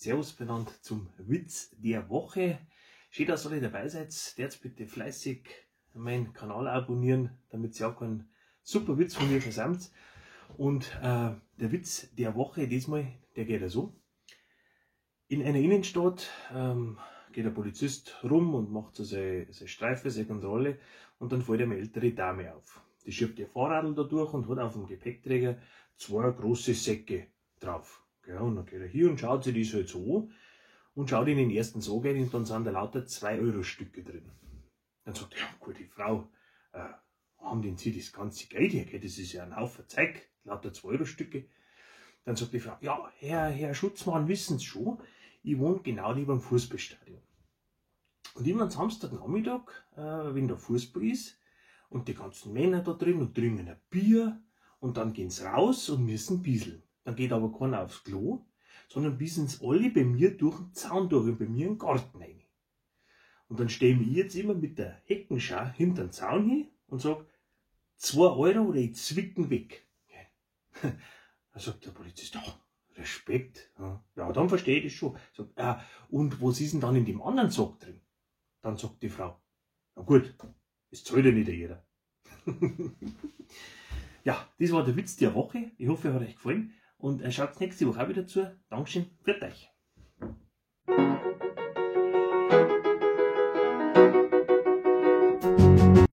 Servus benannt zum Witz der Woche. Schön, dass alle dabei seid. Derz bitte fleißig meinen Kanal abonnieren, damit ihr auch keinen super Witz von mir versäumt. Und der Witz der Woche diesmal, der geht ja so. In einer Innenstadt geht der Polizist rum und macht so seine Streife, seine Kontrolle und dann fällt ihm eine ältere Dame auf. Die schiebt ihr Fahrradl da durch und hat auf dem Gepäckträger zwei große Säcke drauf. Ja, und dann geht er hier und schaut sich das halt so an und schaut in den ersten Sack rein und dann sind da lauter 2-Euro-Stücke drin. Dann sagt er, ja, gute Frau, wo haben denn Sie das ganze Geld her? Gell? Das ist ja ein Haufen Zeug, lauter 2-Euro-Stücke. Dann sagt die Frau, ja, Herr Schutzmann, wissen Sie schon, ich wohne genau neben dem Fußballstadion. Und immer am Samstagnachmittag, wenn da Fußball ist, und die ganzen Männer da drin und trinken ein Bier und dann gehen sie raus und müssen bieseln. Dann geht aber keiner aufs Klo, sondern bieseln sie alle bei mir durch den Zaun durch und bei mir in den Garten rein. Und dann stehe ich jetzt immer mit der Heckenschau hinter den Zaun hin und sag, 2 Euro oder ich zwicken weg. Dann sagt der Polizist, ach, Respekt. Ja, dann verstehe ich das schon. Sagt, ja, und was ist denn dann in dem anderen Sack drin? Dann sagt die Frau, na gut, es zahlt ja nicht jeder. Ja, das war der Witz der Woche. Ich hoffe, er hat euch gefallen. Und schaut nächste Woche auch wieder zu. Dankeschön, pfiat euch.